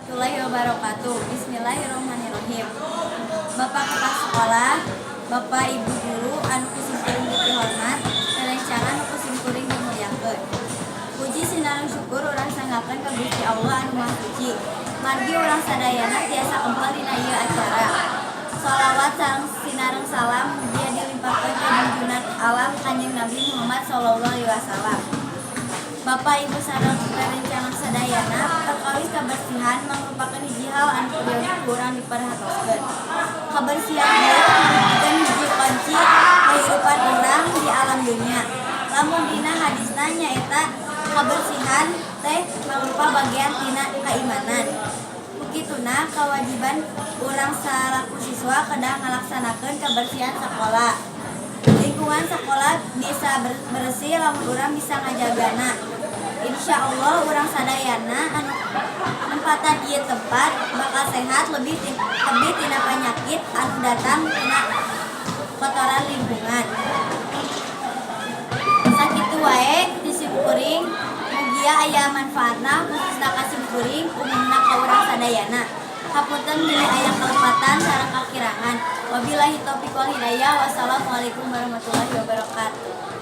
Warahmatullahi wabarakatuh. Bismillahirrahmanirrahim. Bapak Kepala Sekolah, Bapak Ibu Guru anu ku simkuring dipihormat, rerencangan ku simkuring dimuliakeun. Puji sinareng syukur urang sanggakeun ka Gusti Allah anu Maha Suci. Margi urang sadayana tiasa kempel dina ieu acara. Sholawat sareng sinareng salam mugia dilimpahkeun ka junjungan alam, Kanjeng Nabi Muhammad sallallahu alaihi wasallam. Bapak, Ibu sareng rerencangan sadayana, perkawis kebersihan mangrupakeun hiji hal anu peryogi ku urang diperhatoskeun. Kebersihan ieu mangrupakeun hiji kunci kehidupan urang di alam dunia. Lamun dina hadisna nyaeta kebersihan teh mangrupa bagian tina keimanan. Ku kituna kewajiban urang salaku siswa kedah ngalaksanakeun kebersihan sakola. Lingkungan sekolah bisa bersih lamun urang bisa ngajagana. Insya Allah urang sadayana anu nempatan ieu tempat bakal sehat lebih tina penyakit anu datang tina kotoran lingkungan. Sakitu wae ti simkuring, mugia aya manfaatna, khususna ka simkuring, umumna ka urang sadayana. Hapunten bilih aya kalepatan sareng kakirangan. Wabillahi taufiq wal hidayah. Wassalamualaikum warahmatullahi wabarakatuh.